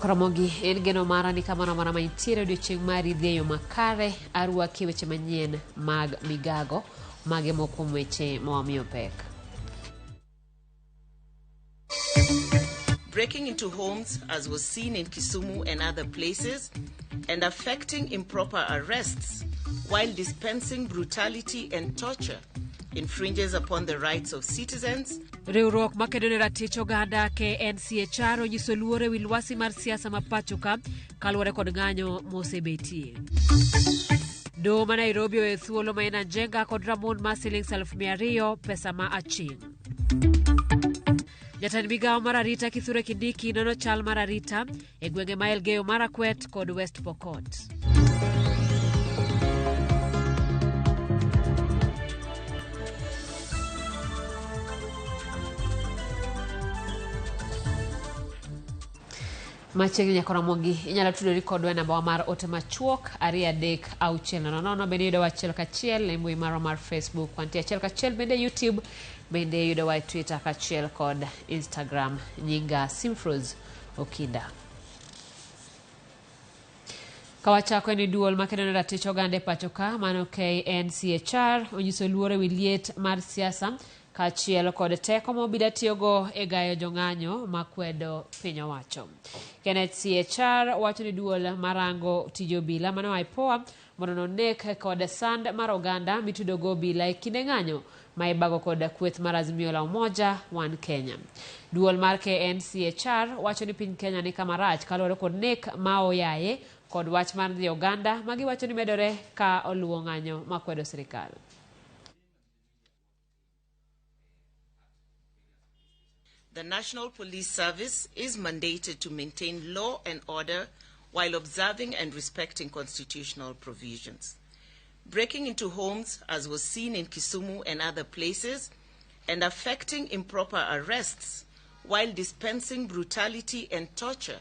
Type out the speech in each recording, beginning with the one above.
Nyakoromogi en geno mara ni kamoro amora ma intiere odiochieng' mari dhi e yo makare arwaki e weche manyien mag migago mage moko kuom weche ma wamiyo pek. Breaking into homes, as was seen in Kisumu and other places, and affecting improper arrests while dispensing brutality and torture infringes upon the rights of citizens. Riwruok makedo ne ratich oganda KNCHR onyiso luoro ewi lwasi mar siasa ma pacho ka kaluwore kod ng'anyo mosebetie. Doho ma Nairobi oweyo thuolo Maina Njenga kod Ramon mar silings 200,000 pesa ma aching'. Jatend migawo mar arita Kithure Kindiki nono chal mar arita e gwenge ma Elgeyo Marakwet kod West Pokot. Machiegni nyaka Ramogi, inyalo tudori kodwa e nambawa mar ote machuok 23600. Bende yudowa achiel kachiel e mbui marwa mar Facebook, wantie achiel kachiel bende YouTube, bende yudowa e Twitter kachiel kod Instagram. Nyinga Simfrose Okinda. Kawachako en ni duol makedo ne ratich oganda e pacho ka mano KNCHR onyiso luoro ewi liet mar siasa kaachiel kod teko ma obila tiyogo e gayo jong'anyo makwedo piny owacho. KNCHR wacho ni duol marango tije obila mano IPOA mondo nonek kod sand mar oganda mitudogo obila e kinde ng'anyo ma ibago kod kweth mar Azimio la Umoja One Kenya. Duol mar KNCHR wacho ni piny Kenya ni kama rach kaluwore kod nek ma oyaye kod wach mar dhi oganda ma giwacho ni medore ka oluwo ng'anyo makwedo sirikal. The National Police Service is mandated to maintain law and order while observing and respecting constitutional provisions. Breaking into homes, as was seen in Kisumu and other places, and affecting improper arrests while dispensing brutality and torture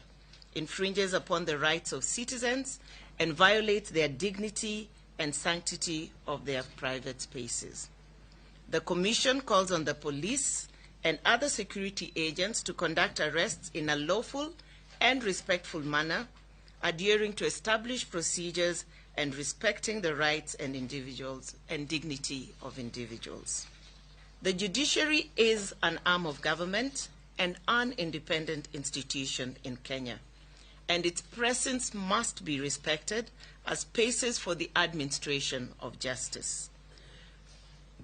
infringes upon the rights of citizens and violates their dignity and sanctity of their private spaces. The Commission calls on the police and other security agents to conduct arrests in a lawful and respectful manner, adhering to established procedures and respecting the rights and individuals and dignity of individuals. The judiciary is an arm of government and an independent institution in Kenya, and its presence must be respected as spaces for the administration of justice.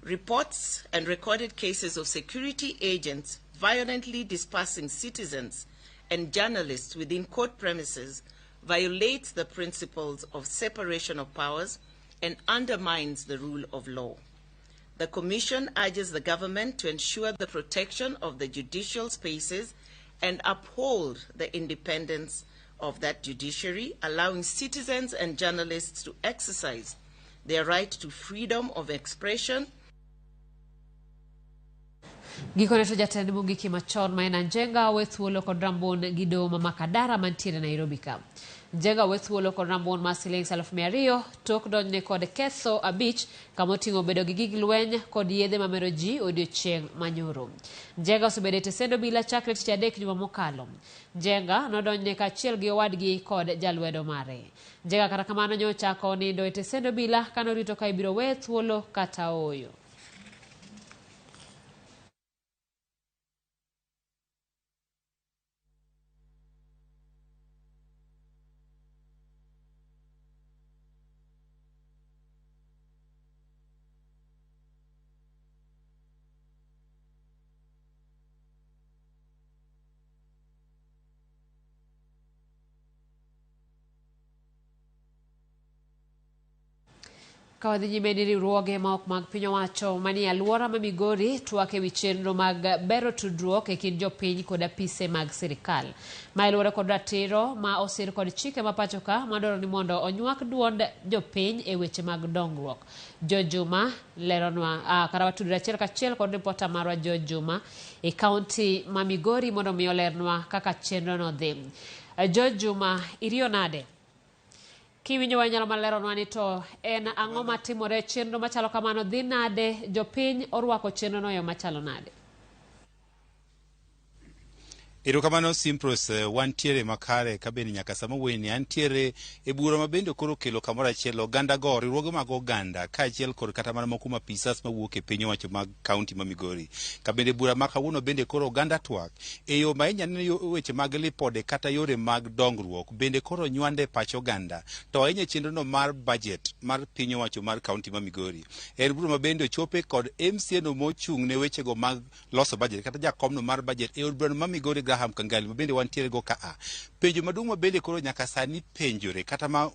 Reports and recorded cases of security agents violently dispersing citizens and journalists within court premises violates the principles of separation of powers and undermines the rule of law. The Commission urges the government to ensure the protection of the judicial spaces and uphold the independence of that judiciary, allowing citizens and journalists to exercise their right to freedom of expression. Gikone to jatend Mungiki machon Maina Njenga owe thuolo kod rambun gi doho ma Makadara mantiere Nairobi ka. Njenga owe thuolo kod rambun mar silings 200,000 tok donjne kod ketho abich kama oting'o bedo gi gig lweny kod yedhe mamero ji odiochieng' manyoro. Njenga osebedo e tesend obila chakre tich adek juma mokalo. Njenga nodonjne kaachiel gi owadgi kod jalwedo mare. Njenga kata kamano nyochako nindo e tesend obila kanorito ka ibiro weye thuolo kata ooyo. Ka wadhi nyime ni riwruoge ma ok mag piny owacho manie alwora ma Migori twak e wi chenro mag bero tudruok e kind jopiny kod apise mag sirikal. Mae luwore kod ratiro ma osir kod chike ma pacho ka madwaro ni mondo onywak duond jopiny e weche mag dongruok. George Juma leronwa kata watudore achiel kachiel kod ripota marwa George Juma e kaunti ma Migori mondo mi olernwa kaka chenro no dhi. George Juma, iriyo nade? Kiwinjo wa inyalo mana leronwa ni to en ang'o matimore, chenro machalo kamano dhi nade, jopiny orwako chenro no e yo machalo nade? Erokamano Simpros, wantiere makare ka bende nyaka sama wuoyeni antiere e bura ma bende koro okelo kamoro achiel oganda go, riwruoge mag oganda kaachiel kod kata mana moko mapisas mawuok e piny owacho mag kaunti ma Migori. Ka bende bura ma kawuono bende koro oganda twak e yo ma inya neno weche mag lipode kata yore mag dongruok bende koro nywande e pach oganda to ahinya e chenrono mar budget mar piny owacho mar kaunti ma Migori. En bura ma bende ochope kod MCA no mochung' ne wechego mag loso budget kata jakomno mar budget e od burano ma Migori Graham Kangali ma bende wantiere go ka a. Penjo maduong' ma bende koro nyaka sani penjore kata ma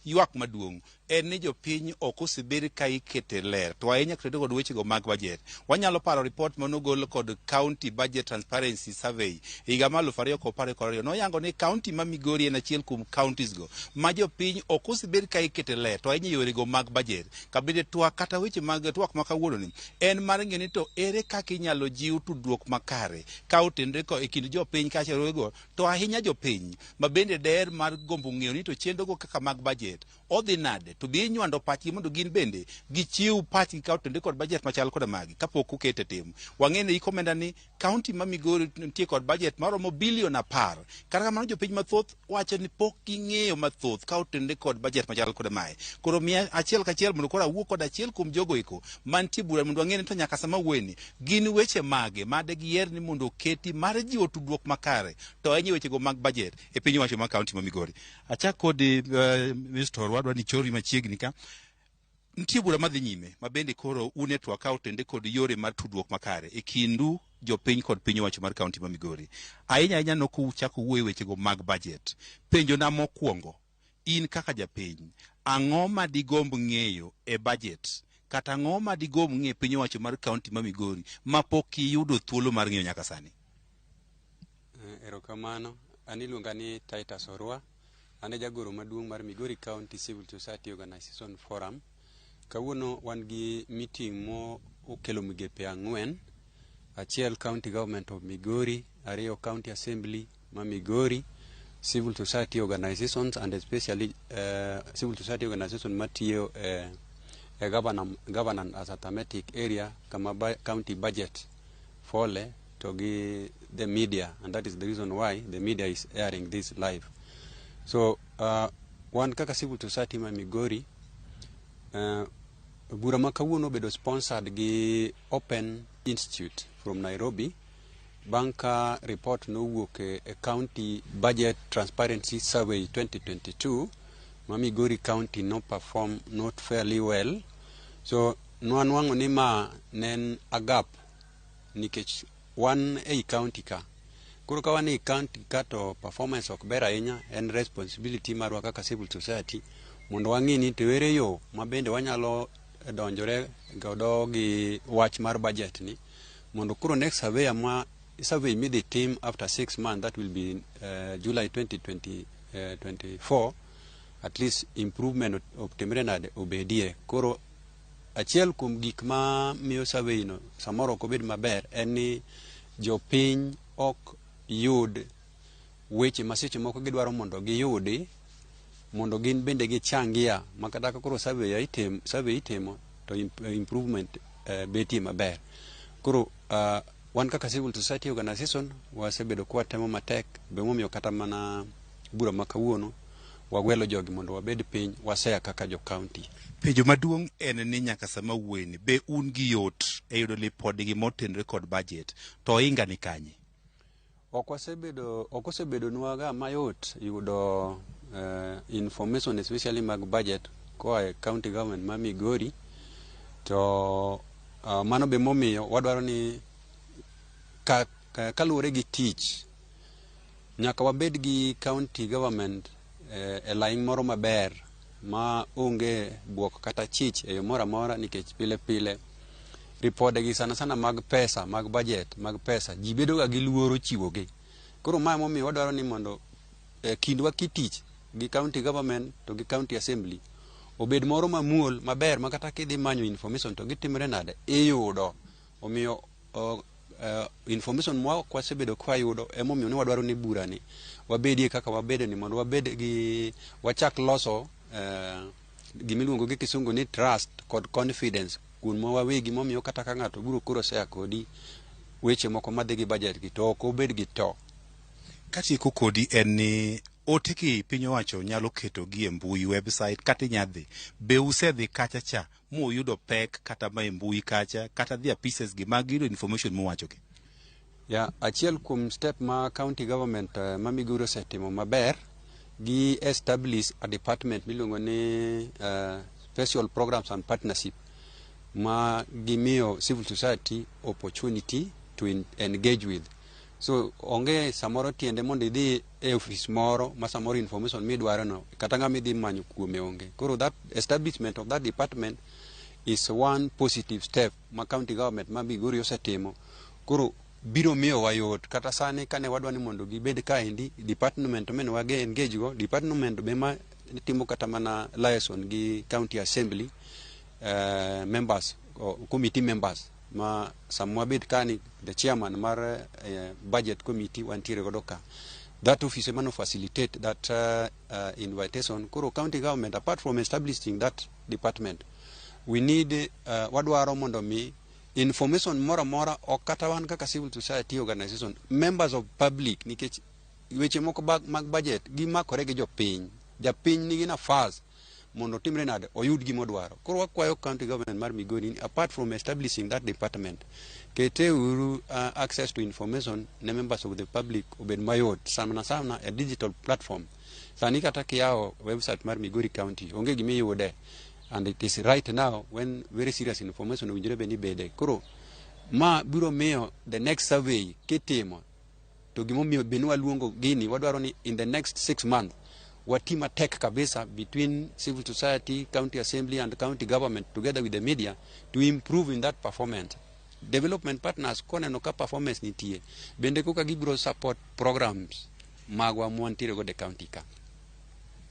ywak maduong' en ni jopiny ok osebed ka ikete ler to ahinya kendo kod wechego mag budget. Wanyalo paro report manogol kod County Budget Transparency Survey higa mar 2022 noyango ni county ma Migori en achiel kuom counties go ma jopiny ok osebed ka ikete ler to ahinya yorego mag budget. Kabende twak kata weche mag twak ma kawuono ni en mar ng'eyo ni to ere kaka inyalo jiw tudruok makare ka otenre e kind jopiny kaachiel go to ahinya jopiny ma bende der mar gombo ng'eyo ni to chenrogo kaka mag budget odhi nade to be inywando pachgi mondo gin bende gichiw pachgi ka otenre kod budget machal koda magi kapok oket e tim. Wang'eyo ni ikomenda ni county ma Migori nitie kod budget maromo bilion 10. Kata kamano jopiny mathoth wacho ni pok ging'eyo mathoth ka otenre kod budget machal koda mae. Koro miya achiel kachiel mondo koro awuo kod achiel kuom jogo eko mantie bura mondo wang'e ni to nyaka sama wuoyeni gin weche mage made giyier ni mondo oketi mar jiwo tudruok makare to ahinya wechego mag budget e piny owacho mar county ma Migori. Achak kodi Mr. Orwadwa ni chori machiegni ka. Nitie bura madhi nyime ma bende koro un e twak ka otende kod yore mar tudruok makare e kindu jopiny kod piny owacho mar county ma Migori. Ahinya ahinya nokuchako wuoyo e wechego mag budget. Penjo na mokwongo, in kaka japiny, ang'o ma digomb ng'eyo e budget kata ang'o ma digomb ng'eyo e piny owacho mar county ma Migori ma pok iyudo thuolo mar ng'eyo nyaka sani? Erokamano. An iluonga ni Titus Orwa. An e jagoro maduong' mar Migori County Civil Society Organization Forum. Kawuono wan gi meeting mo okelo migepe 4. Achiel County Government of Migori, 2 County Assembly ma Migori, Civil Society Organizations and especially Civil Society Organization matiyo e governance as a thematic area kama county budget fole to gi the media, and that is the reason why the media is airing this live. So wan kaka civil society ma Migori, bura ma kawuono obedo sponsored gi Open Institute from Nairobi bang' ka report nowuok e County Budget Transparency Survey 2022 ma Migori County no perform not fairly well. So nwanwang'o ni ma ne en a gap nikech wan ei county ka. Koro ka wan ei county ka to performance ok ber ahinya, en responsibility marwa kaka civil society mondo wang'i ni to ere yo ma bende wanyalo donjore godo gi wach mar budget ni mondo koro next survey ma survey midhi tim after 6 months, that will be July 2020, 24, at least improvement otimre nade obedie. Koro achiel kuom gik ma miyo survey no samoro ok obed maber en ni jopiny ok yud weche ma seche moko gidwaro mondo giyudi mondo gin bende gichangia ma kata ka koro survey itimo, survey itimo to improvement betie maber. Koro wan kaka civil society organization wasebedo ka watemo matek be momiyo kata mana bura ma kawuono wagwelo jogi mondo wabed piny wasea kaka jo county. Penjo maduong' en ni nyaka sama wuoyeni be un gi yot e yudo lipodgi motenore kod budget to ohinga ni kanye? Ok wasebedo, ok osebedonwa ga mayot yudo information especially mag budget koa e county government ma Migori to mano be momiyo wadwaro ni kaluwore gi tich nyaka wabed gi county government e line moro maber ma onge buok kata chich e yo moro amora nikech pile pile ripode gi sana sana mag pesa mag budget mag pesa ji bedo ga gi luoro chiwo gi. Koro ma emomiyo wadwaro ni mondo kindwa kitich gi county government to gi county assembly obed moro mamuol maber ma kata kidhi manyo information to gitimre nade iyudo. Omiyo information ma ok wasebedo ka wayudo emomiyo ne wadwaro ni bura ni wabedie kaka wabedo ni mondo wabed gi wachak loso gimiluongo gi kisungu ni trust kod confidence kuomwa wawegi momiyo kata ka ng'ato biro koro share kodi weche moko madhi gi budget gi to ok obed gi to. Katieko kodi en ni ote gi piny owacho nyalo keto gi e mbui website kata inyadhi be usedhi kacha cha muyudo pek kata ma e mbui kacha kata dhi apises gi mag yudo information muwacho gi? Ya, achiel kuom step ma county government ma Migori osetimo maber, gi establish a department miluongo ni Special Programs and Partnership, ma gimiyo civil society opportunity to engage with. So onge samoro tiende mondo idhi e office moro ma samoro information midwaro no kata ng'ama idhi manyo kuome onge. Koro that establishment of that department is one positive step ma county government ma Migori osetimo. Koro biro miyowa yot kata sani kane wadwa ni mondo gibed kaendi, department mane wage engage go, department be ma timo kata mana liaison gi county assembly members or committee members, ma sama wabet kani, the chairman mar budget committee wantiere godo ka. That office ema no facilitate that invitation. Koro county government, apart from establishing that department, we need wadwaro mondo mi information moro amora, ok kata wan kaka civil society organization, members of public, nikech weche moko mag budget gimakore gi jopiny. Japiny nigi nafas mondo otimre nade oyud gimodwaro. Koro wakwayo county government mar Migori ni apart from establishing that department, kete uru access to information ne members of the public obed mayot, sana sana e digital platform. Sani kata kiyawo website mar Migori County, onge gimiyude, and it is right now when very serious information owinjore bed ni bede. Koro ma biro miyo the next survey kitimo to gimomiyo be nwaluongo gini, wadwaro ni in the next 6 months wati matek kabisa between civil society, county assembly and county government together with the media to improve in that performance. Development partners koneno ka performance nitie bende koka gibiro support programs magwa mwantiere godo e county ka.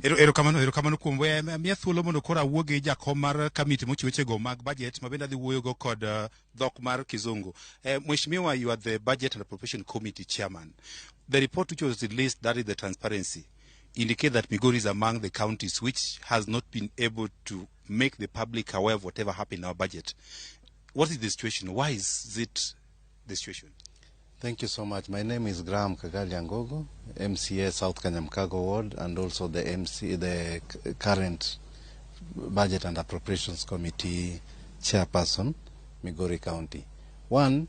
Erokamano, erokamano kuom we miya thuolo mondo koro awuo gi jakom mar kamiti mochiwo wechego mag budget, ma bende adhi wuoyogo kod dhok mar kizungu. Mheshimiwa, you are the Budget and Appropriation Committee chairman. The report which was released, that is the transparency, indicate that Migori is among the counties which has not been able to make the public aware of whatever happened in our budget. What is the situation? Why is it the situation? Thank you so much. My name is Graham Kagali Angogo, MCA South Kanyamkago Ward, and also the MC, the current Budget and Appropriations Committee chairperson, Migori County. One,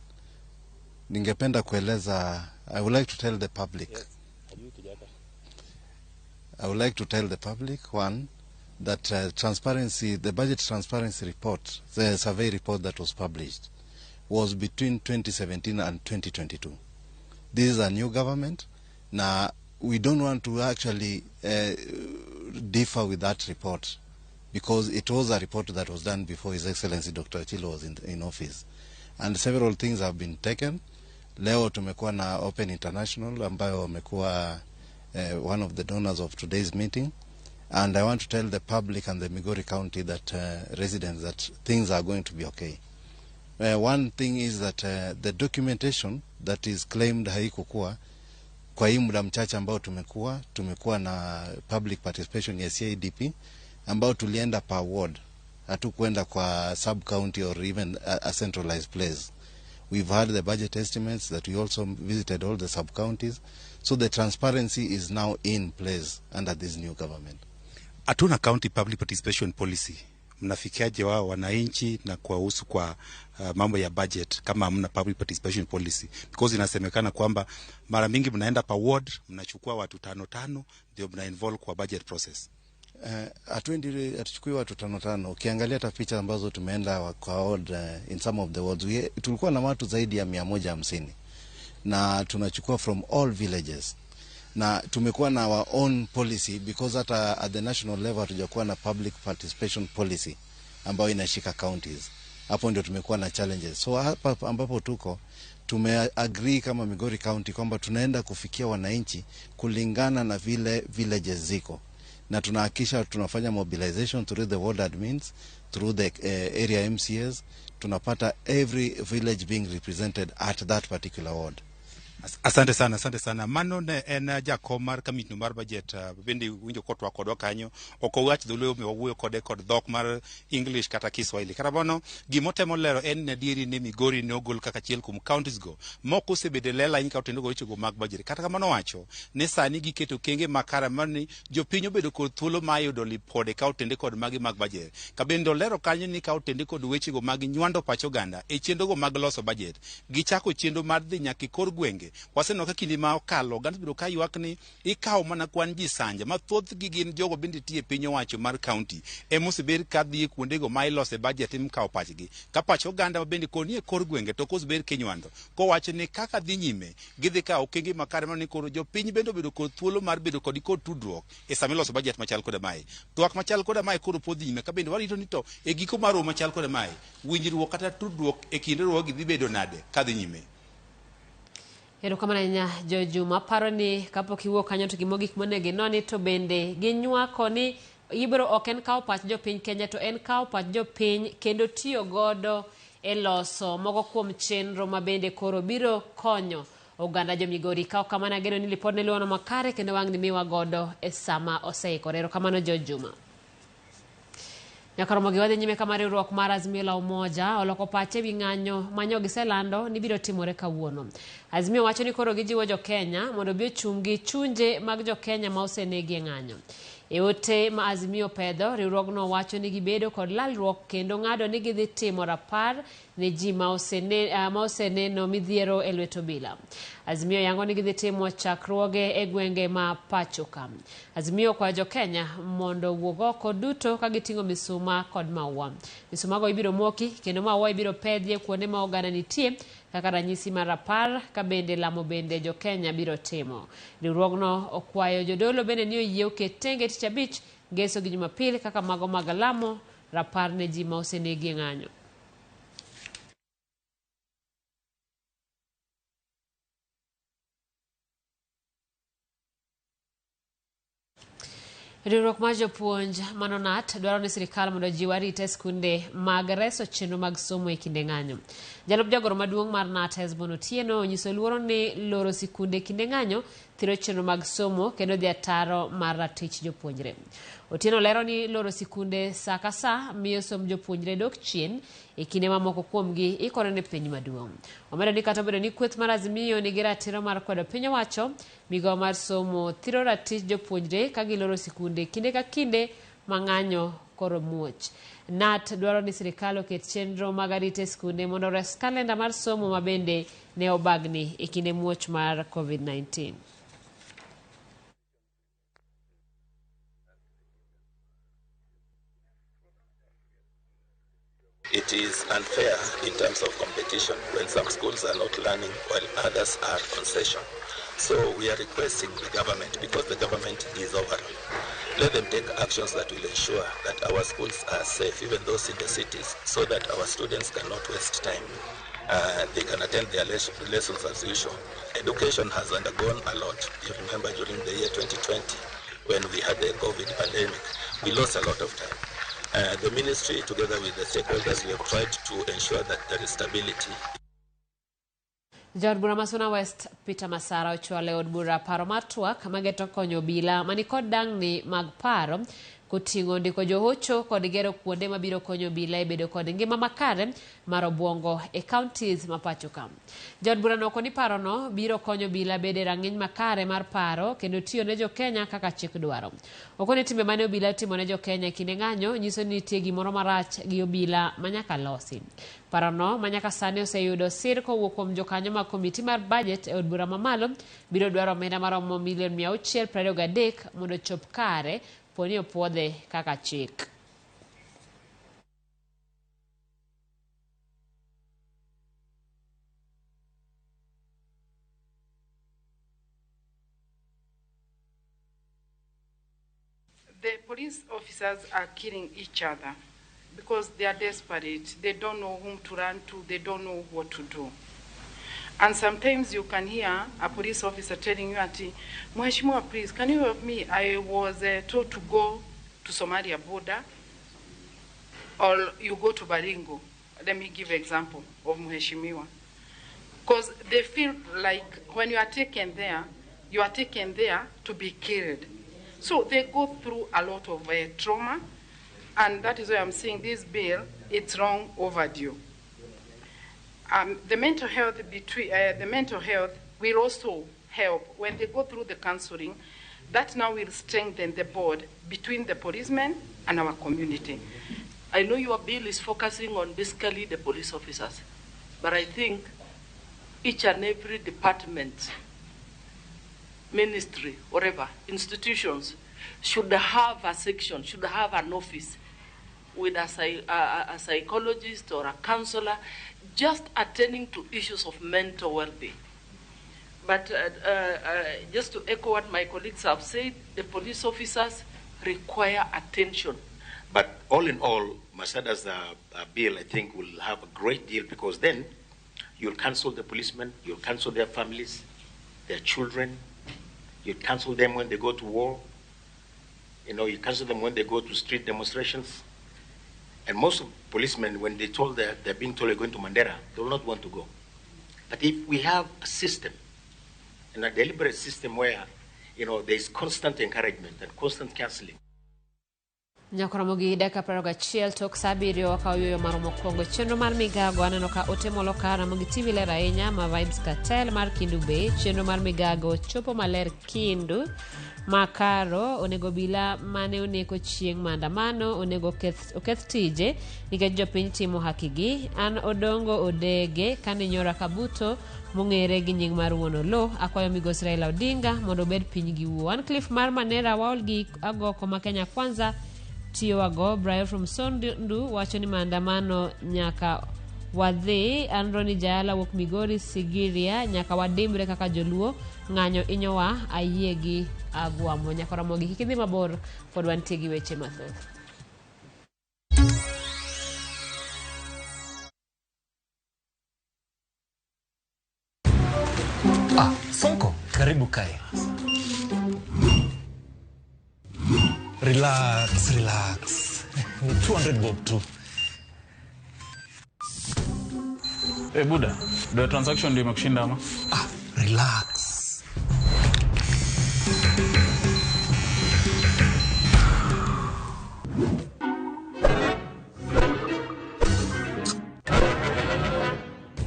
ningependa kueleza, I would like to tell the public. I would like to tell the public, one, that transparency, the budget transparency report, the survey report that was published, was between 2017 and 2022. This is a new government. Now, we don't want to actually differ with that report because it was a report that was done before His Excellency Dr. Achilo was in office. And several things have been taken. Leo tumekuwa na Open International ambayo wamekuwa one of the donors of today's meeting. And I want to tell the public and the Migori County that residents that things are going to be okay. One thing is that the documentation that is claimed haikukuwa kwa hii muda mchache ambao tumekuwa na public participation ya CIDP ambao tulienda per ward, hatukwenda kwa sub county or even a centralized place. We've had the budget estimates that we also visited all the sub counties, so the transparency is now in place under this new government. Hatuna county public participation policy. Mnafikiaje wao wananchi na kuwahusu kwa mambo ya budget kama hamna public participation policy? Because inasemekana kwamba mara mingi mnaenda per ward, mnachukua watu tano tano ndio mna involve kwa budget process. Hatuendi, hatuchukui watu tano tano. Ukiangalia hata picha ambazo tumeenda kwa ward, in some of the wards tulikuwa na watu zaidi ya 150 na tunachukua from all villages, na tumekuwa na our own policy because hata at the national level hatujakuwa na public participation policy ambayo inashika counties. Hapo ndio tumekuwa na challenges. So hapa ambapo tuko, tumeagree kama Migori County kwamba tunaenda kufikia wananchi kulingana na vile villages ziko, na tunahakikisha tunafanya mobilization through the ward admins, through the area MCAs. Tunapata every village being represented at that particular ward. Asante sana, asante sana. Mano ne en jakom mar kamitno mar budget, bende winjo kotwak kodwa kanyo. Ok owach dholuo omiyo wawuoyo kode kod dhok mar English kata Kiswahili. Kata mano, gimotemo lero en ni adieri ni Migori ne ogol kaka achiel kuom counties go moko osebedo e lela ahinya ka otendo wechego mag budget. Kata kamano wacho ni sani giketo okenge makare mar ni jopiny obedo kod thuolo mar yudo lipode ka otende kod magi mag budget. Ka bende olero kanyo ni ka otende kod wechego mag nywando pach oganda e chenrogo mag loso budget, gichako chenro mar dhi nyaka e kor gwenge. Waseneno ka kinde ma okalo oganda osebedo ka ywak ni ikawo mana kwan ji sanja ma thothgi gin jogo bende tiyo e piny owacho mar county ema osebed ka dhi e kuondego ma ilose budget imkawo pachgi. Ka pach oganda ma bende koni e kor gwenge to ok osebed kinywando. Kowacho ni kaka dhi nyime gidhi kawo okenge makare mar ni koro jopiny bende obedo kod thuolo mar bedo kod kod tudruok e sama iloso budget machal koda mae. Twak machal koda mae koro pod dhi nyime ka bende warito ni to e giko mar romo machal koda mae winjruok kata tudruok e kind riwruogi dhi bedo nade kadhi nyime. Erokamano ahinya Jojuma. Aparo ni kapok iwuok kanyo to gimogik monego inoni to bende ginywako ni ibro ok en kawo pach jopiny Kenya to en kawo pach jopiny kendo tiyo godo e loso moko kuom chenro ma bende koro biro konyo oganda jo Migori. Ka ok kamano ageno ni lipod ne luwono makare kendo wang' ni miwa godo e sama oseikore. Erokamano Jojuma. Nyaka romo gi wadhi nyime kama riwruok mar Azimio la Umoja oloko pache ewi ng'anyo ma nyo giselando ni biro timore kawuono. Azimio wacho ni koro gijiwo jo-Kenya mondo obi ochung' gi chunje mag jo-Kenya ma osenegi e ng'anyo. E ote ma Azimio pedho, riwruogno wacho ni gibedo kod lalruok kendo ng'ado ni gidhi timo rapar ne ji ma oseneno midhiero e lwet obila. Azimio yango ni gidhi timo chakruoge e gwenge ma pacho ka. Azimio okwayo jo-Kenya mondo owuog oko duto ka giting'o misuma kod maua. Misumago ibiro moki kendo maua ibiro pedhie kuonde ma oganda nitie kaka ranyisi mar rapar ka bende lamo bende jo-Kenya biro timo. Riwruogno okwayo jodolo bende ni oyie oket tenge tich abich, ngeso gi Jumapil kaka mago mag lamo rapar ne ji ma osenegi e ng'anyo. Riwruok mar jopuonj manonat dwaro ni sirikal mondo ojiw arita e skunde mag reso chenro mag somo e kinde ng'anyo. Jalup jagoro maduong' mar KNUT Hesbon Otieno onyiso luoro ni loro sikunde e kinde ng'anyo thiro chenro mag somo kendo dhi ataro mar ratich jopuonjre. Otieno lero ni loro sikunde sa ka sa miyo somb jopuonjre dok chien e kinde ma moko kuomgi ikore ne penj maduong'. Omedo ni kata obedo ni kweth mar Azimio nigi ratiro mar kwedo piny owacho, migawo mar somo thiro ratich jopuonjre ka giloro sikunde kinde ka kinde ma ng'anyo koro muoch. KNUT dwaro ni sirikal oket chenro mag arita e skunde mondo ores kalenda mar somo ma bende ne obagni e kinde muoch mar COVID-19. It is unfair in terms of competition when some schools are not learning while others are on session. So we are requesting the government, because the government is overall, let them take actions that will ensure that our schools are safe, even those in the cities, so that our students cannot waste time. They can attend their lessons as usual. Education has undergone a lot. You remember during the year 2020, when we had the COVID pandemic, we lost a lot of time. The ministry, together with the stakeholders, we have tried to ensure that there is stability. Jaod bura ma Suna West Peter Masara ochwalo e od bura paro mar twak mageto konyo obila manikod dang'ni mag paro koting'o ndiko johocho kod gero kuonde mabiro konyo obila e bedo kod ngima makare mar obuongo e counties ma pacho ka. Jaod bura no okoni parono biro konyo obila bedo e rang'iny makare mar paro kendo tiyo ne jo-Kenya kaka chik dwaro. Okoni timbe mane obila otimo ne jo-Kenya e kinde ng'anyo nyiso ni nitie gimoro marach gi obila manyaka losi. Parono manyaka sani oseyudo sir kowuok kuom jokanyo mag komiti mar budget e od bura mamalo biro dwaro omenda maromo milion 623 mondo ochop kare poni opuodhe kaka chik. The police officers are killing each other because they are desperate. They don't know whom to run to. They don't know what to do. And sometimes you can hear a police officer telling you, Ati, Mheshimiwa, please, can you help me? I was told to go to Somalia border, or you go to Baringo. Let me give an example of Mheshimiwa. Because they feel like when you are taken there, you are taken there to be killed. So they go through a lot of trauma, and that is why I'm saying this bill, it's long overdue. The mental health between, the mental health will also help when they go through the counseling. That now will strengthen the bond between the policemen and our community. I know your bill is focusing on basically the police officers, but I think each and every department, ministry, whatever, institutions should have a section, should have an office with a psychologist or a counselor just attending to issues of mental well-being. But just to echo what my colleagues have said, the police officers require attention. But all in all, Masada's bill, I think, will have a great deal, because then you'll counsel the policemen, you'll counsel their families, their children, you counsel them when they go to war, you counsel them when they go to street demonstrations. And most of policemen, when they told they're being told they're going to Mandera, they will not want to go. But if we have a system, and a deliberate system where, there is constant encouragement and constant counseling. Nyakoromogi dakika 21 tok sa 7 wakawo yueyo mar mokwongo. Chenro mar migago aneno ka ote moloka Ramogi TV ler ahinya ma Vibes Cartel mar Kindu Bay. Chenro mar migago chopo maler Kindu. Makaro onego bila mane oneko chieng' maandamano onego oketh tije nikech jopiny timo hakigi. An Odongo Odege kane nyora Kabuto mong'ere gi nying mar Wuon Oloo akwayo migosi Raila Odinga mondo obed piny gi wuo. An Cliff mar Manera waol gi agoko ma Kenya Kwanza tiyowago. Brian from Sondu wacho ni maandamano nyaka wadhi. An Roni Jayala wuok Migori Sigiria nyaka wadimbre kaka joluo ng'anyo inyowa ayie gi agwambo. Nyaka Ramogi kik idhi mabor pod wantie gi weche mathoth. Sonko, karibu kae. Relax, relax. Ni 200 bob tu. Hey Buda, the transaction ndio imekushinda ama? Relax.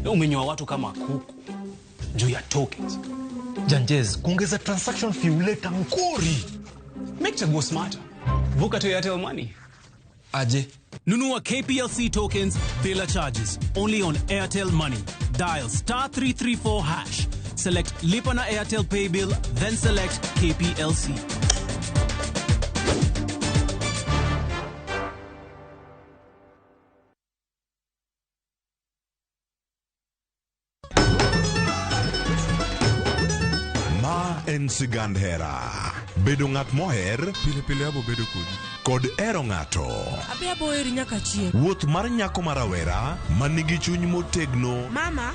Umenyoa watu kama kuku juu ya tokens. Janjez, kuongeza transaction fee huleta mkori. Make chaguo smarter. Vuka to Airtel Money. Aje. Nunua KPLC tokens bila charges. Only on Airtel Money. Dial *334#. Select Lipa na Airtel Pay Bill, then select KPLC. Ma en sigand hera. Bedo ng'at moher, pile pile abo bedo kodi. Kod ero ng'ato. Abi abo heri nyaka chieng'. Wuoth mar nyako marawera manigi chuny motegno. Mama,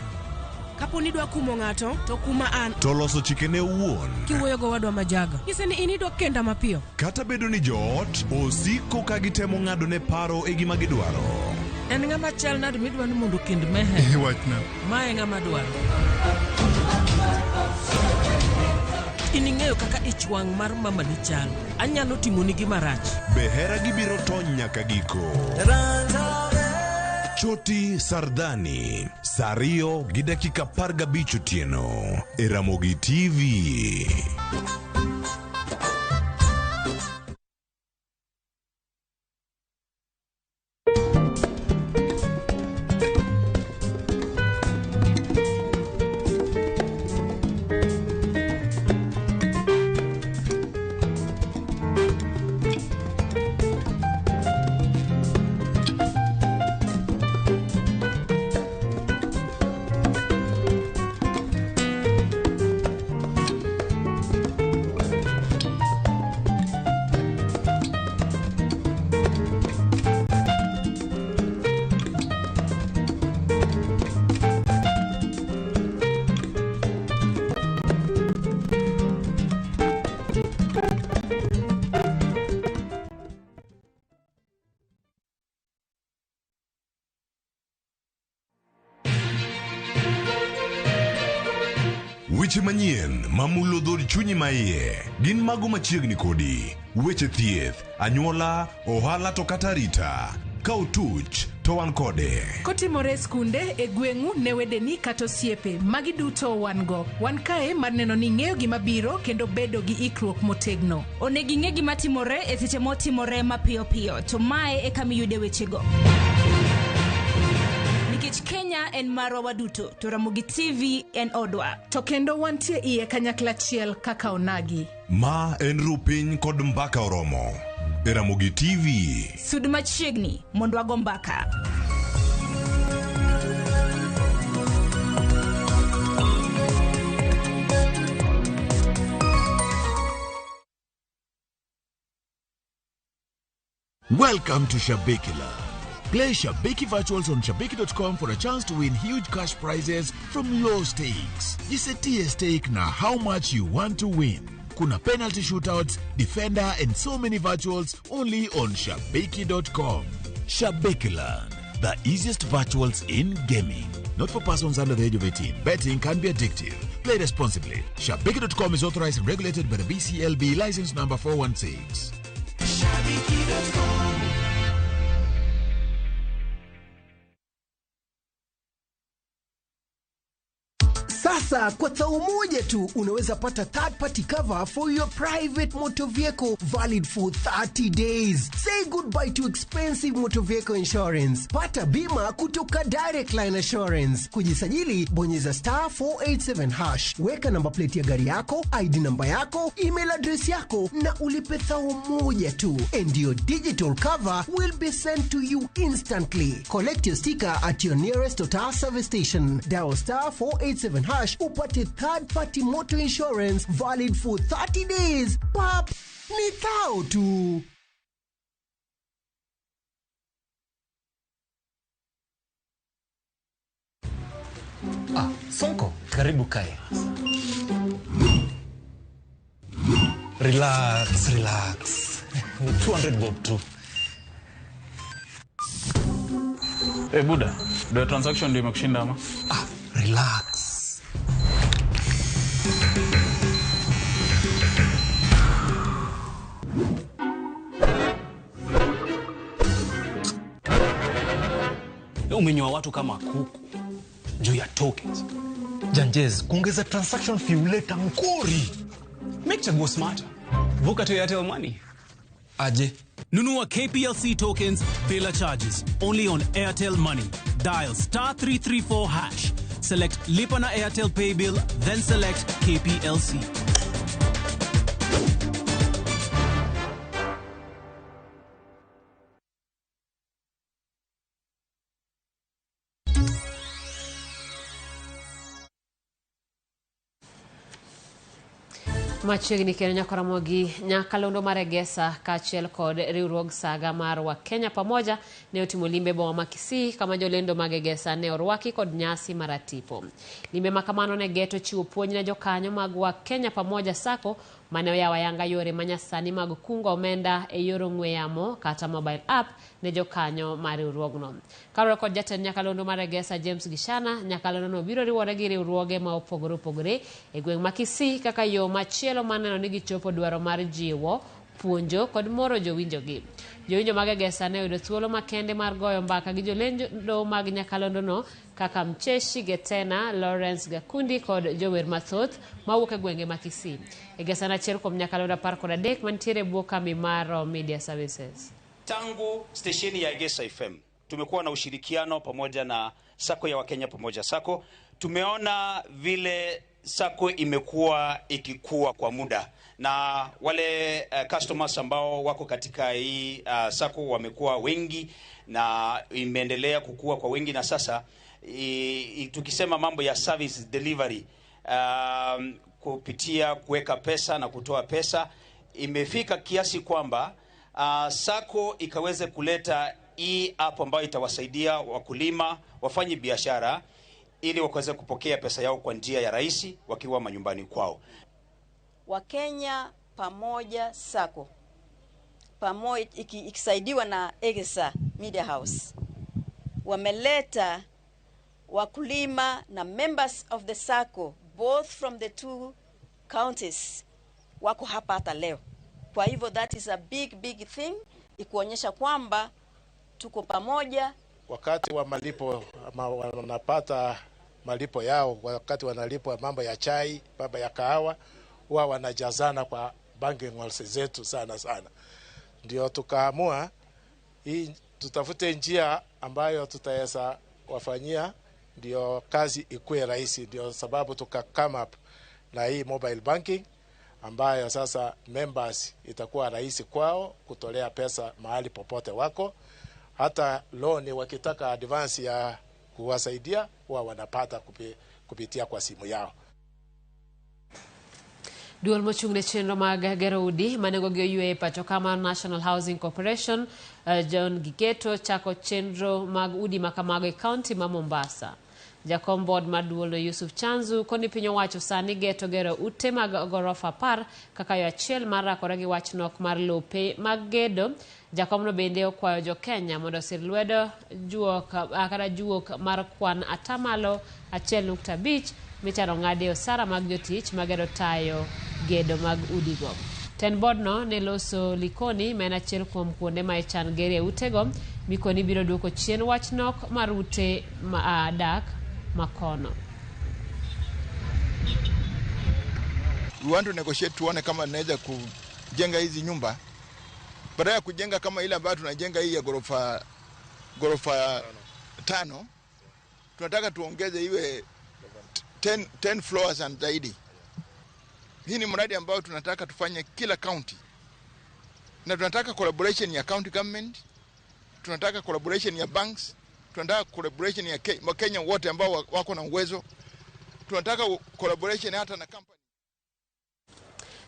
kapo ni idwa kumo ng'ato, to kuma an. To loso chikene owuon. Kiwuoyo go wadwa majaga. Nyise ni in idwa kenda mapiyo. Kata bedo ni joot osiko ka gitemo ng'ado ne paro e gima gidwaro. En ng'ama chal nade midwa ni mondo kend mehe? Wachna. Ma e ng'ama dwaro. In ing'eyo kaka ich wang' mar mama ni chal. Anyalo timoni gima rach. Be hera gibiro tony nyaka giko. Choti Sardani, saa 2 gi dakika 15 otieno e Ramogi TV. Weche manyien mamulo dhood chunyi maiye gin mago machiegni kodi. Weche thieth, anyuola, ohala to kata arita. Ka otuch to wan kode. Kotimore e skunde, e gweng'u, ne wedeni kata osiepe, magi duto wan go. Wan kae mar neno ni ing'eyo gima biro kendo bedo gi ikruok motegno. Onego ing'e gima timore e seche motimore mapiyo piyo, to mae e kama iyude wechego. Nikech Kenya en marwa waduto, to Ramogi TV en odwa. To kendo wantie iye kanyakla achiel kaka onagi. Ma en Rupiny kod Mbaka Oromo e Ramogi TV. Sud machiegni mondo wago mbaka. Welcome to Shabiki Land. Play Shabiki Virtuals on Shabiki.com for a chance to win huge cash prizes from low stakes. Jisetie stake na how much you want to win. Kuna penalty shootouts, defender, and so many virtuals only on Shabiki.com. Shabikiland, the easiest virtuals in gaming. Not for persons under the age of 18. Betting can be addictive. Play responsibly. Shabiki.com is authorized and regulated by the BCLB license number 416. Sasa kwa thao moja tu unaweza pata third party cover for your private motor vehicle valid for 30 days. Say goodbye to expensive motor vehicle insurance. Pata bima kutoka Direct Line Assurance. Kujisajili, bonyeza star 487 hash, weka namba plate ya gari yako, ID namba yako, email address yako na ulipe thao moja tu, and your digital cover will be sent to you instantly. Collect your sticker at your nearest Total service station. Dial star 487 hash upate third party motor insurance valid for 30 days. Pap, ni thao tu. Ah, Sonko, karibu kae. Relax, relax. Ni 200 bob tu. Hey, Buda, do transaction ndio imekushinda ama? Ah, relax. Umenyoa watu kama kuku juu ya tokens. Janjez, kuongeza transaction fee huleta mkori. Make chaguo smarter. Vuka to Airtel Money. Aje. Nunua KPLC tokens bila charges. Only on Airtel Money. Dial star 334 hash. Select Lipa na Airtel Pay Bill, then select KPLC. Machiegni kendo nyaka Ramogi nyakalondo mar Egesa kaachiel kod riwruog saga mar Wakenya Pamoja ne otimo limbe boma ma Kisii kama jolendo mag Egesa ne orwaki kod nyasi maratipo. Limbe ma kamano ne geto chiwo puonj ne jokanyo mag Wakenya Pamoja Sacco mane oyawo ayanga yore manyasani mag kungo omenda e yor ong'we yamo kata mobile app ne jokanyo mar riwruogno. Kaluwore kod jatend nyakalondo mar Egesa James Gishana, nyakalondo no biro riwore gi riwruoge ma opogore opogore e gweng' ma Kisii kaka yo machielo mar neno ni gichopo dwaro mar jiwo, puonjo kod moro jowinjogi. Jowinjo mag Egesa ne oyudo thuolo makende mar goyo mbaka gi jolendo mag nyakalondo no kaka Mcheshi Getena, Lawrence Gakundi kod jower mathoth mawuok e gwenge ma Kisii. Egesa en achiel kuom nyakalondo 13 mantiere e bwo kambi mar Media Services. Tangu stesheni ya Egesa FM tumekuwa na ushirikiano pamoja na Sacco ya Wakenya Pamoja Sacco. Tumeona vile Sacco imekuwa ikikua kwa muda na wale customers ambao wako katika hii Sacco wamekuwa wengi na imeendelea kukua kwa wengi, na sasa tukisema mambo ya service delivery kupitia kuweka pesa na kutoa pesa imefika kiasi kwamba Sacco ikaweze kuleta hii app ambayo itawasaidia wakulima wafanye biashara ili wakaweze kupokea pesa yao kwa njia ya rahisi wakiwa manyumbani kwao. Wakenya Pamoja Sacco pamoja ikisaidiwa na Egesa Media House wameleta wakulima na members of the Sacco both from the two counties wako hapa hata leo. Kwa hivyo that is a big big thing, ikuonyesha kwamba tuko pamoja. Wakati wa malipo wanapata malipo yao, wakati wanalipwa mambo ya chai, mambo ya kahawa, huwa wanajazana kwa banking halls zetu sana sana. Ndio tukaamua hii tutafute njia ambayo tutaweza wafanyia ndio kazi ikuwe rahisi. Ndio sababu tuka come up na hii mobile banking ambayo sasa members itakuwa rahisi kwao kutolea pesa mahali popote wako. Hata loan wakitaka advance ya kuwasaidia huwa wanapata kupitia kwa simu yao. Duol mochung' ne chenro mag gero udi manengogi oywe e pacho kama National Housing Corporation, John Gigeto chako chenro mag udi makamago e kaunti ma Mombasa. Jakom board mar duolno Yusuf Chanzu koni piny owacho sani geto gero ute mag gorofa 10 kaka yo achiel mar rakore gi wach nok mar lope mag gedo. Jakomno bende okwayo jo Kenya mondo osir lwedo juok kata juok mar kwan atamalo 1.5 michano ng'adi osara mag jotich magero tayo gedo mag udigo. Ten boardno ne loso Likoni ma en achiel kuom kuonde ma ichan gerie utego. Mikoni biro duoko chien wach nok mar ute ma dak makono. We want to negotiate tuone kama naweza kujenga hizi nyumba badala ya kujenga kama ile ambayo tunajenga hii ya gorofa 5, tunataka tuongeze iwe 10 floors and zaidi. Hii ni mradi ambao tunataka tufanye kila county, na tunataka collaboration ya county government, tunataka collaboration ya banks, tunataka collaboration ya Kenya wote ambao wako na uwezo, tunataka collaboration hata na company.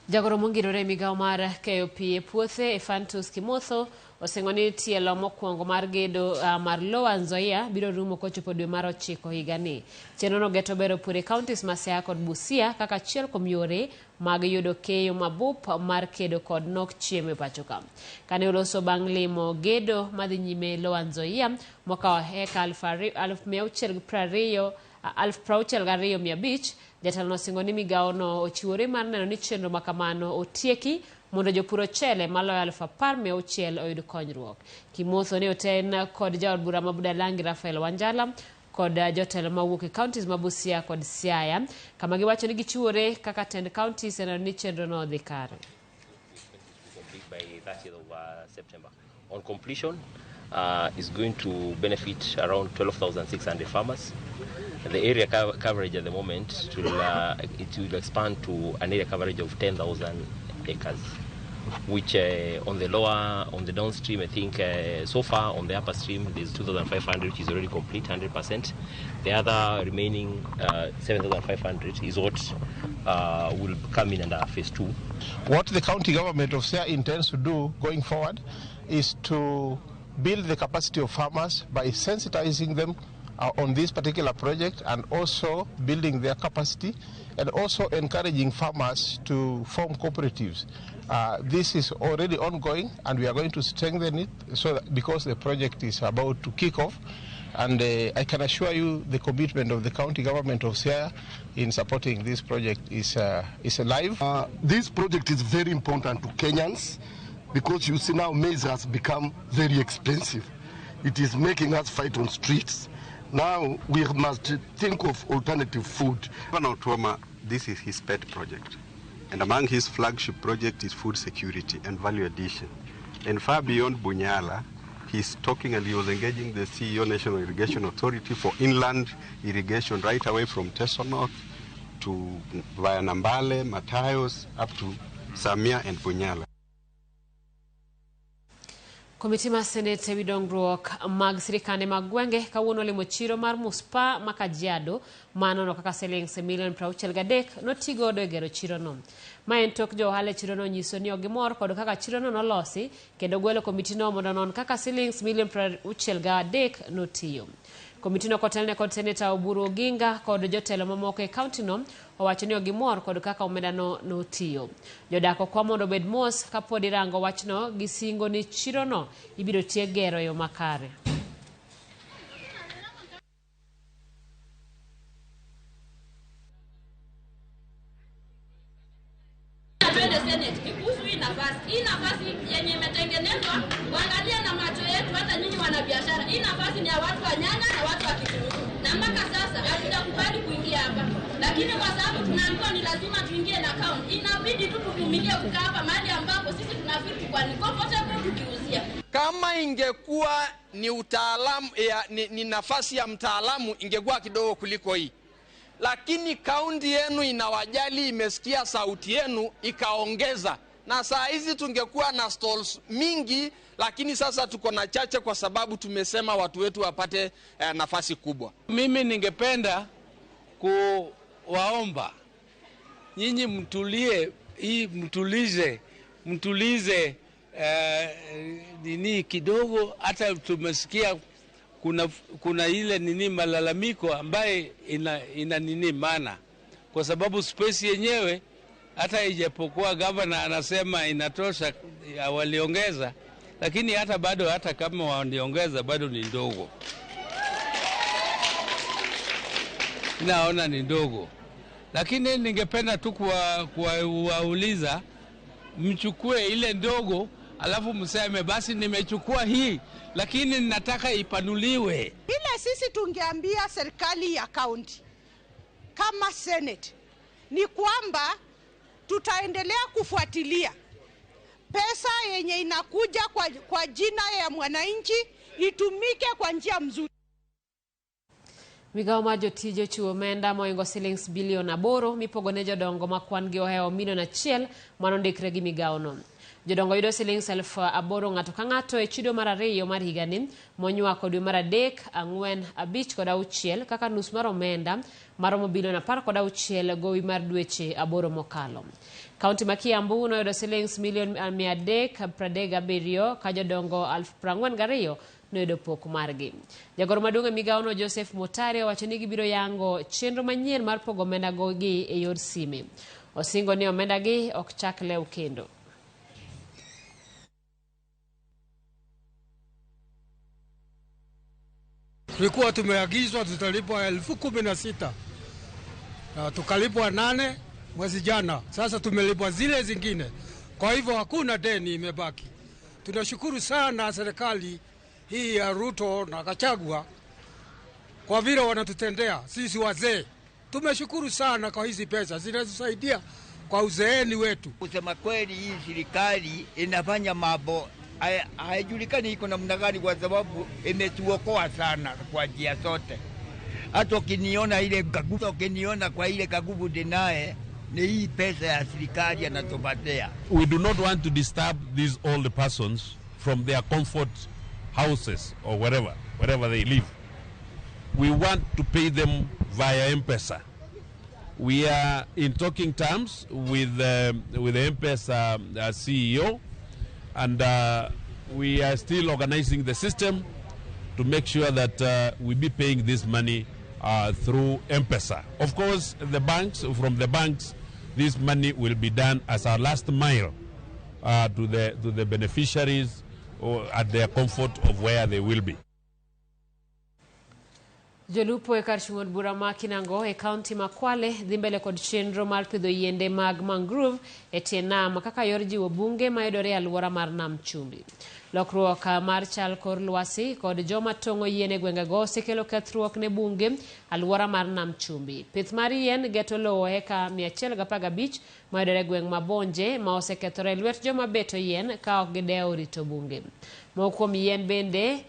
Jagoro mongirore migao mar keyo pi e puothe Ephantus Kimotho osingo ni tielo mokwongo mar gedo mar Lower Nzoia biro rumo kochopo dwe mar 9 higani. Chenrono geto bero pur e counties ma Siaya kod Busia kaka achiel kuom yore mag yudo keyo mabup mar kedo kod nok chiemo e pacho ka. Kane oloso bang' limo gedo madhi nyime Lower Nzoia mokawo heka 662,500, jatelo nosingo ni migawono ochiwore mar neno ni chenro makamano otieki mondo jopur ochele maloyo 10,600 oyud konyruok. Kimotho ne oten kod jaod bura ma Budalangi Rafael Wanjala kod jotelo mawuok e counties ma Busia kod Siaya, kama giwacho ni gichiwore kaka tend counties e neno ni chenrono odhi kare. By 30th of September. On completion, is going to benefit around 12,600 farmers. The area coverage at the moment it will expand to an area coverage of 10,000 acres, which on the downstream, I think so far on the upper stream there's 2,500, which is already complete, 100%. The other remaining 7,500 is what will come in under phase 2. What the county government of Siaya intends to do going forward is to build the capacity of farmers by sensitizing them on this particular project, and also building their capacity, and also encouraging farmers to form cooperatives. This is already ongoing, and we are going to strengthen it so that, because the project is about to kick off, and I can assure you the commitment of the county government of Siaya in supporting this project is alive. This project is very important to Kenyans because you see now maize has become very expensive. It is making us fight on streets. Now we must think of alternative food. Governor Otuoma, this is his pet project. And among his flagship project is food security and value addition. And far beyond Bunyala, he's talking and he was engaging the CEO National Irrigation Authority for inland irrigation right away from Teso North to via Nambale, Matayos, up to Samia and Bunyala. Komiti mar Senate ewi dongruok mag sirikande mag gwenge kawuono olimo chiro mar Muspa ma Kajiado manono kaka siling milion 63 notigodo e gero chirono. Ma en tok jo ohala e chirono nyiso ni ok gimor kod kaka chirono nolosi kendo gwelo komitino mondo onon kaka siling milion 63 notiyo. Komitino kotelne kod Seneta Oburu Oginga kod jotelo mamoko e kaunti no owacho ni ok gimor kod kaka omendano notiyo. Jodak okwa mondo obed mos kapod irango wachno gi singo ni chirono ibiro tiek gero e yo makare. biashara. Hii nafasi ni ya watu wa nyanya na watu wa kitunguu, na mpaka sasa hatujakubali kuingia hapa, lakini kwa sababu tunaambiwa ni lazima tuingie na account, inabidi tu tuvumilie kukaa hapa mahali ambapo sisi tunafeel kwa ni comfortable tukiuzia. Kama ingekuwa ni utaalamu ni nafasi ya mtaalamu ingekuwa kidogo kuliko hii, lakini kaunti yenu inawajali, imesikia sauti yenu ikaongeza, na saa hizi tungekuwa na stalls mingi, lakini sasa tuko na chache kwa sababu tumesema watu wetu wapate nafasi kubwa. Mimi ningependa kuwaomba nyinyi mtulie, hii mtulize nini kidogo. Hata tumesikia kuna ile nini malalamiko ambaye ina nini maana, kwa sababu space yenyewe hata ijapokuwa governor anasema inatosha, waliongeza, lakini hata bado, hata kama waliongeza bado ni ndogo. Naona ni ndogo. Lakini ningependa tu kuwauliza mchukue ile ndogo, alafu mseme basi nimechukua hii lakini nataka ipanuliwe. Ile sisi tungeambia serikali ya county kama Senate ni kwamba tutaendelea kufuatilia pesa yenye inakuja kwa jina ya mwananchi itumike kwa njia mzuri. Migawo mar jotije ochiwo omenda mohingo silings bilion 8 mipogo ne jodongo ma kwan gi ohewo milion 1 manondikre gi migawono. Jodongo yudo silings 8,000 ng'ato ka ng'ato e chudo mar 2 mar higani monywako dwe mar 3, 4, 5 kod 6 kaka nus mar omenda maromo bilion 16 gowi mar dweche 8 mokalo. Kaunti ma Kiambu noyudo silings milion 337 ka jodongo 42,000 noyudo pok margi. Jagoro maduong' e migawono Joseph Motari owacho ni gibiro yango chenro manyien mar pogo omenda go gi e yor sime. Osingo ni omenda gi ok chak lew kendo. Tulikuwa tumeagizwa tutalipwa 16,000 na tukalipwa 8 mwezi jana. Sasa tumelipwa zile zingine, kwa hivyo hakuna deni imebaki. Tunashukuru sana serikali hii ya Ruto na Gachagua kwa vile wanatutendea sisi wazee. Tumeshukuru sana kwa hizi pesa zinazotusaidia kwa uzeeni wetu. Kusema kweli, hii serikali inafanya mambo haijulikani iko namna gani, kwa sababu imetuokoa sana kwa njia zote. Hata ukiniona ile kagubu, ukiniona kwa ile kagubu dinae, ni hii pesa ya serikali anatupatia. We do not want to disturb these old persons from their comfort houses or wherever they live. We want to pay them via M-Pesa. We are in talking terms with the M-Pesa CEO, and we are still organizing the system to make sure that we be paying this money through M-Pesa. Of course, the banks, from the banks, this money will be done as our last mile to the beneficiaries or at their comfort of where they will be. Jolupo e kar chung' od bura ma Kinango e kaunti ma Kwale dhi mbele kod chenro mar pidho yiende mag mangrove e tie nam kaka yor jiwo bunge mayudore e alwora mar Nam Chumbi. Lokruok mar chal kor lwasi kod joma tong'o yien e gwengego osekelo kethruok ne bunge alwora mar Nam Chumbi. Pith mar yien geto lowo eka 115 mayudore e gweng' ma Bonje ma osekethore e lwet joma beto yien ka ok gidewo rito bunge. Moko kuom yien bende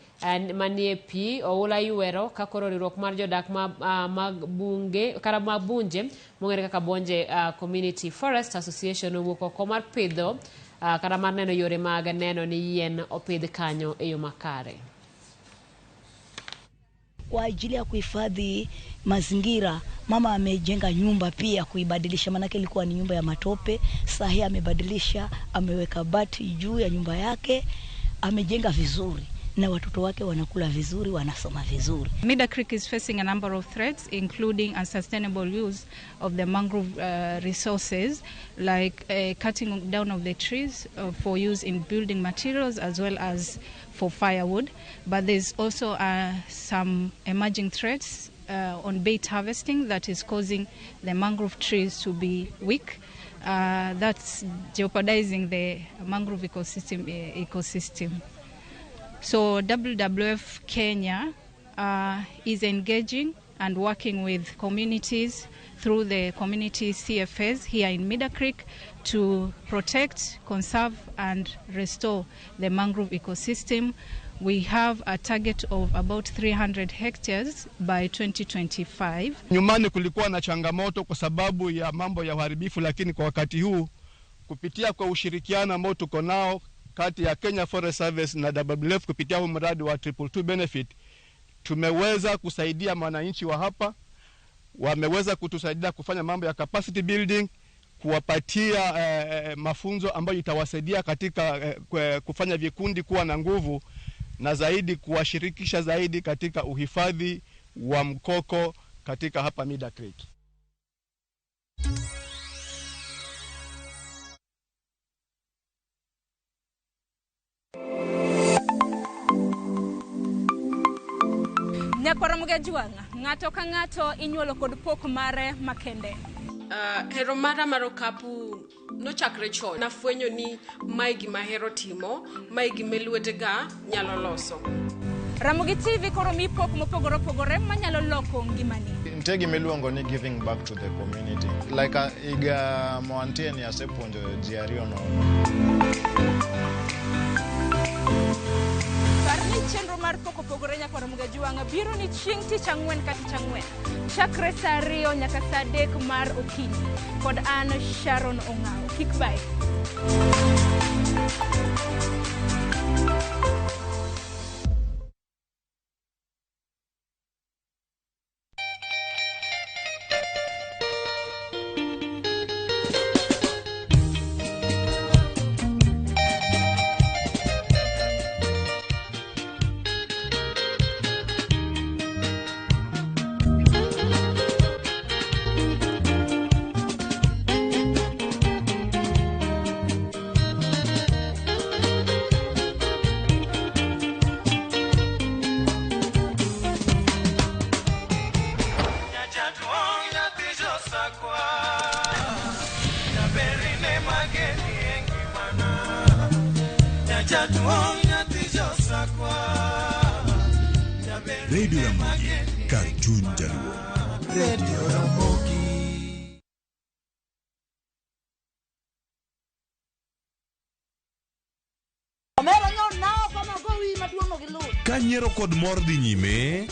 manie pi oula ywero ka koro riwruok mar jodak mag bunge kata mag bunje mong'ere kaka Bonje Community Forest Association owuok oko mar pidho kata mar neno yore mag neno ni yien opidh kanyo e yo makare. Kwa ajili ya kuhifadhi mazingira, mama amejenga nyumba pia kuibadilisha, manake ilikuwa ni nyumba ya matope. Sasa hii amebadilisha, ameweka bati juu ya nyumba yake, amejenga vizuri na watoto wake wanakula vizuri, wanasoma vizuri. Mida Creek is facing a number of threats, including unsustainable use of the mangrove resources, like cutting down of the trees for use in building materials as well as for firewood. But there's also some emerging threats on bait harvesting that is causing the mangrove trees to be weak. That's jeopardizing the mangrove ecosystem. So WWF Kenya is engaging and working with communities through the community CFAs here in Mida Creek to protect, conserve and restore the mangrove ecosystem. We have a target of about 300 hectares by 2025. Nyumani kulikuwa na changamoto kwa sababu ya mambo ya uharibifu, lakini kwa wakati huu kupitia kwa ushirikiano ambao tuko nao kati ya Kenya Forest Service na WWF kupitia huu mradi wa 222 Benefit, tumeweza kusaidia wananchi wa hapa, wameweza kutusaidia kufanya mambo ya capacity building, kuwapatia mafunzo ambayo itawasaidia katika kufanya vikundi kuwa na nguvu na zaidi kuwashirikisha zaidi katika uhifadhi wa mkoko katika hapa Mida Creek. Nyakwaramogi Ajwang', ng'ato ka ng'ato inyuolo kod pok mare makende. Hero mara mar okapu nochakre chon. Nafwenyo ni mae gima ahero timo, mae gima lwetega nyalo loso. Ramogi TV koro mi pok mopogore opogore manyalo loko ngimani. Nitie gima iluongo ni giving back to the community. Like higa mawantie ni asepuonjo ji ariyo nono. Par ni chenro mar pok opogore Nyakwaramogi Ajwang' biro ni chieng' tich ang'wen ka tich ang'wen. Chakre saa 2 nyaka saa 3 mar okinyi. Kod an Sharon Ong'ao. Kik bai. Radio Ramogi, kar chuny Jaluo. Radio Ramogi. Ka nyiero kod mor dhi nyime,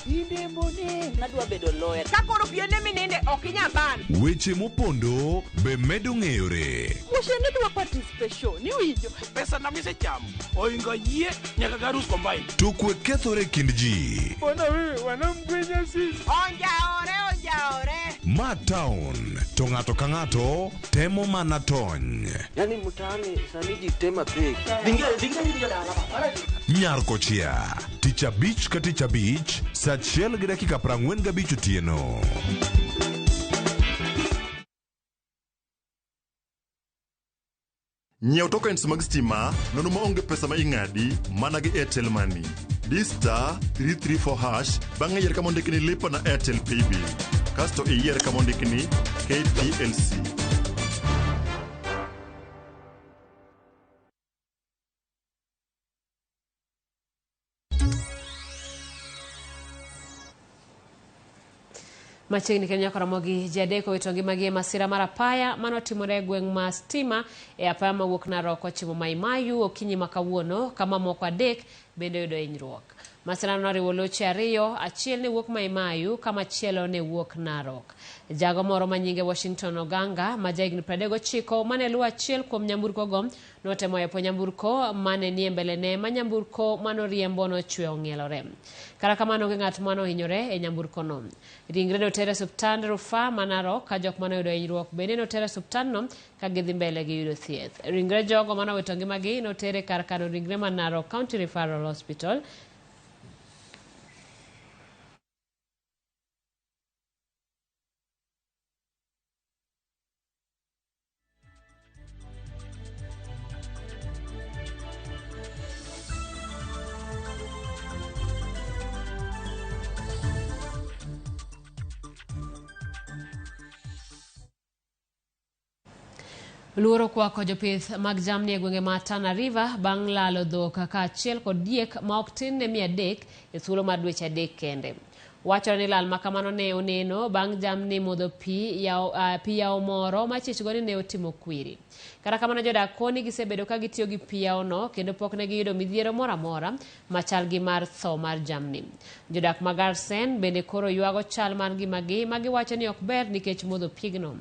Nadwa bedo lawyer. Ka koro piene mininde ok inyal ban. Weche mopondo be medo ng'eyore. Mushende dwa participation, iwinjo. Pesa na misechamo oingo yie nyaka garus combine. To kwe kethore kind ji. Bona wewe wanamgwenya sisi. Onjaore, onjaore. Ma town to ng'ato ka ng'ato temo mana tony. Yani mtaani sani ji tema pek. Nyar kochia tich abich ka tich abich saa 1:45 otieno. Nyiew tokens mag stima nono maonge pesa ma ing'adi mana gi Airtel Money. Di star 334 hash bang'e yier kama ondiki ni lipa na Airtel Paybill. Kasto iyier kama ondiki ni KPLC. Machiegni kendo Nyakwaramogi ji adek owito ngimagi e masira mar apaya manotimore e gweng' ma Stima e apaya mawuok Narok kochimo Mai Mahiu okinyi ma kawuono kama moko adek bende oyudo hinyruok. Masirano noriwo loche ariyo, achiel ne wuok Mai Mahiu kamachielo ne wuok Narok. Jago moro ma nyinge Washington Oganga ma jahigni 39 mane luwo achiel kuom nyamburkogo notemo yepo nyamburko mane nie mbelene ma nyamburko manoriembo nochwe ong'ielore. Kata kamano onge ng'at manohinyore e nyamburkono. Ringre noter e osiptand rufaa ma Narok ka jok manoyudo hinyruok bende noter e osiptandno ka gidhi mbele gi yudo thieth. Ringre jogo manowito ngimagi noter e kar kano ringre ma Narok County Referral Hospital. Luoro okwako jopith mag jamni e gwenge ma Tana River bang' lalo dhok kaachiel kod diek ma ok tin ne 300 e thuolo mar dweche 3 kende. Wachore ni lal ma kamano ne oneno bang' jamni modho pi yawo moro ma chichgo ni ne otimo kwiri. Kata kamano jodak koni gisebedo ka gitiyo gi pi yawono kendo pok ne giyudo midhiero moro amora machal gi mar tho mar jamni. Jodak ma Garsen bende koro ywago chal mar ngimagi ma giwacho ni ok ber nikech modho pigno.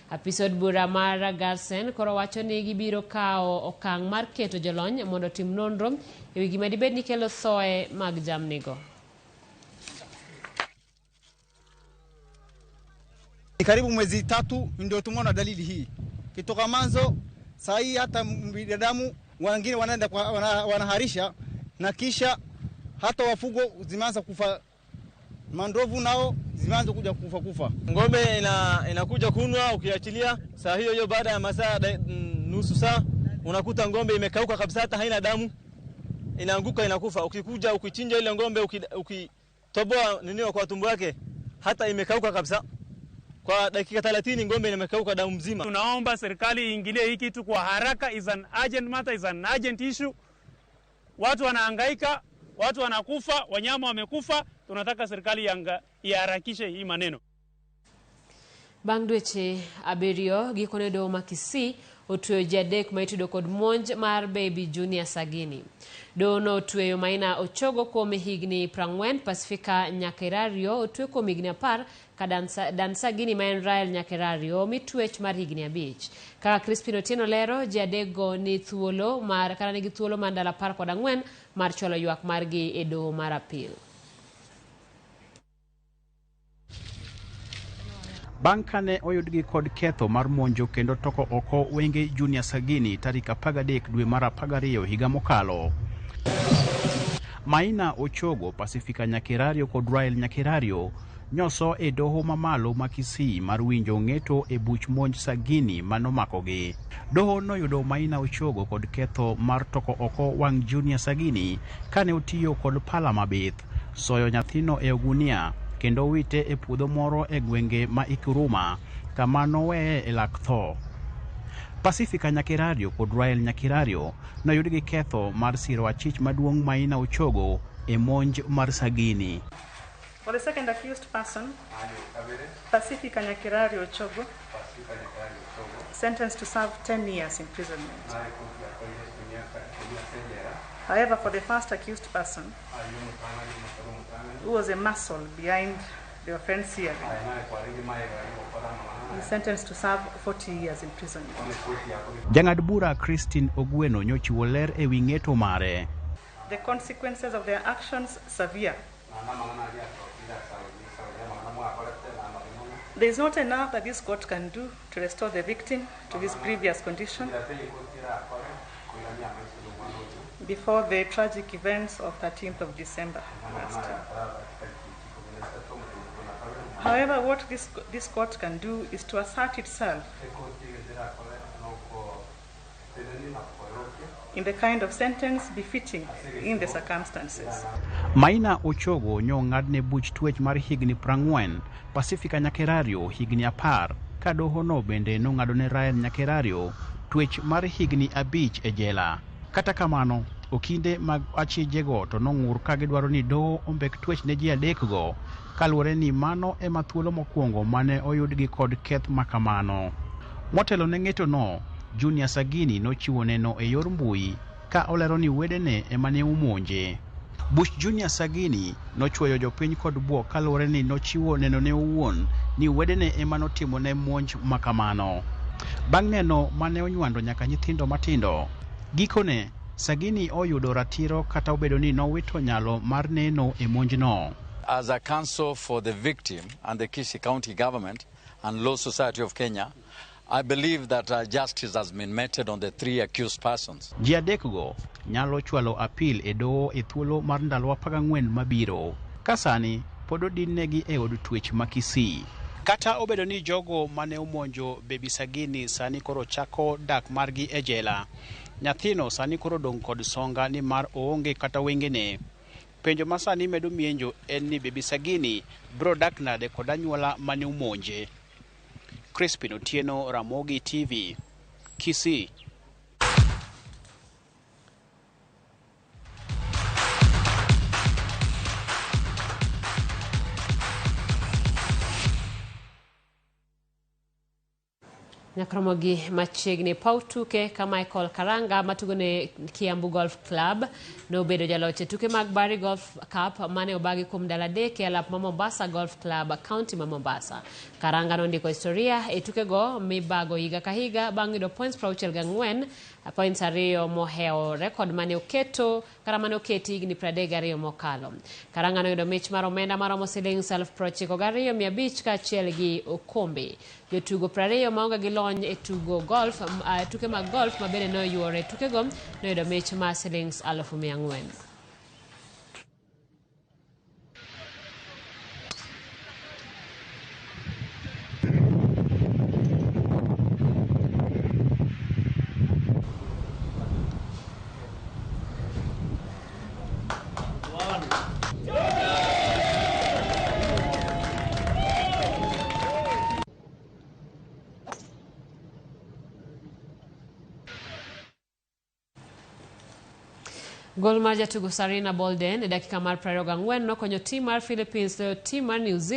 Apis od bura mar Garsen koro wacho ni gibiro kawo okang' mar keto jolony mondo otim nonro e wi gima dibed ni kelo thoe mag jamnigo. Karibu mwezi 3 ndio tumeona dalili hii. Kitoka manzo saa hii hata binadamu wengine wanaenda wanaharisha na kisha hata wafugo zimeanza kufa, mandovu nao zimeanza kuja kufa. Ng'ombe inakuja kunwa, ukiachilia saa hiyo hiyo baada ya masaa nusu saa unakuta ng'ombe imekauka kabisa, hata haina damu, inaanguka inakufa. Ukikuja ukichinja ile ng'ombe ukitoboa nini kwa tumbo yake hata imekauka kabisa. Kwa dakika 30 ng'ombe imekauka damu mzima. Tunaomba serikali iingilie hii kitu kwa haraka, is an urgent matter, is an urgent issue. Watu wanahangaika, watu wanakufa, wanyama wamekufa. Tunataka serikali iharakishe hii maneno. Bang' dweche 7 gikone doho ma Kisii otweyo ji 3 ma itudo kod monj mar Baby Junior Sagini. Doho no otweyo Maina Ochogo kuom higni 40, Pacifica Nyakerario otwe kuom higni 10 ka Dan Sagini ma en Rael Nyakerario omi twech mar higni 5. Kaka Crispin Otieno lero, ji 3 go ni thuolo mar kata nigi thuolo mar ndalo 14 mar chwalo ywak margi e doho mar apil. Bang' kane oyudgi kod ketho mar monjo kendo toko oko wenge Junior Sagini tarik 13 dwe mar 12 higa mokalo. Maina Ochogo, Pacifica Nyakerario kod Rael Nyakerario nyoso e doho mamalo ma Kisii mar winjo ng'eto e buch monj Sagini manomakogi. Doho noyudo Maina Ochogo kod ketho mar toko oko wang' Junior Sagini kane otiyo kod pala mabith, soyo nyathino e ogunia kendo wite e puodho moro e gwenge ma Ikuruma kama noweye e lak tho. Pacifica Nyakerario kod Rael Nyakerario noyud gi ketho mar siro achich maduong' Maina Ochogo e monj mar Sagini. For the second accused person, Pacifica Nyakerario Ochogo, sentenced to serve 10 years imprisonment. However, for the first accused person, who was a muscle behind the offense hearing, he sentenced to serve 40 years imprisonment. Jang'ad bura Christine Ogweno nyochiwo ler e wi ng'eto mare. The consequences of their actions severe. There is not enough that this court can do to restore the victim to his previous condition before the tragic events of 13th of December last year. However, what this court can do is to assert itself in the kind of sentence befitting in the circumstances. Maina Ochogo nyong'adne buch twech mar higni 40, Pacifica Nyakerario higni 10, ka doho no bende nong'adone Rael Nyakerario twech mar higni 5 e jela. Kata kamano, okinde mag achijego to nong'ur ka gidwaro ni doho ombek twech ne ji 3 go, kaluwore ni mano ema thuolo mokwongo mane oyudgi kod keth makamano. Motelo ne ng'eto no, Junior Sagini nochiwo neno e yor mbui ka olero ni wedene ema ne omonje. Buch Junior Sagini nochwoyo jopiny kod bwok kaluwore ni nochiwo neno ne owuon ni wedene ema notimone monj makamano. Bang' neno mane onywando nyaka nyithindo matindo, gikone Sagini oyudo ratiro kata obedo ni nowito nyalo mar neno e monjno. As a counsel for the victim and the Kisii County government and Law Society of Kenya, I believe that justice has been meted on the 3 accused persons. Ji 3 go nyalo chwalo apil e doho e thuolo mar ndalo 14 mabiro. Ka sani pod odinnegi e od twech ma Kisii. Kata obedo ni jogo mane omonjo Baby Sagini sani koro chako dak margi e jela, nyathino sani koro dong' kod songa ni mar oonge kata wengene. Penjo ma sani medo mienjo en ni Baby Sagini biro dak nade kod anyuola mane omonje. Crispin Otieno, Ramogi TV. Kisii. Nyakromogi machiegni paw tuke ka Michael Karanga matugo ne Kiambu Golf Club nobedo jaloch e tuke mag Barry Golf Cup mane obagi kuom ndalo 3 e alap ma Mombasa Golf Club, kaunti ma Mombasa. Karanga nondiko historia e tukego mibago higa ka higa bang' yudo points 64, points 2 mohewo rekod mane oketo kata mane oketi higni 32 mokalo. Karanga noyudo mich mar omenda maromo siling 92,500 kaachiel gi okombe. Jotugo 20 maonge gi lony e tugo golf, tuke mag golf ma bende noyuore e tukego noyudo mich mar siling 400,000. Gol mar jatugo Sarina Bolden e dakika mar 24 nokonyo tim mar Philippines loyo tim mar New Zealand.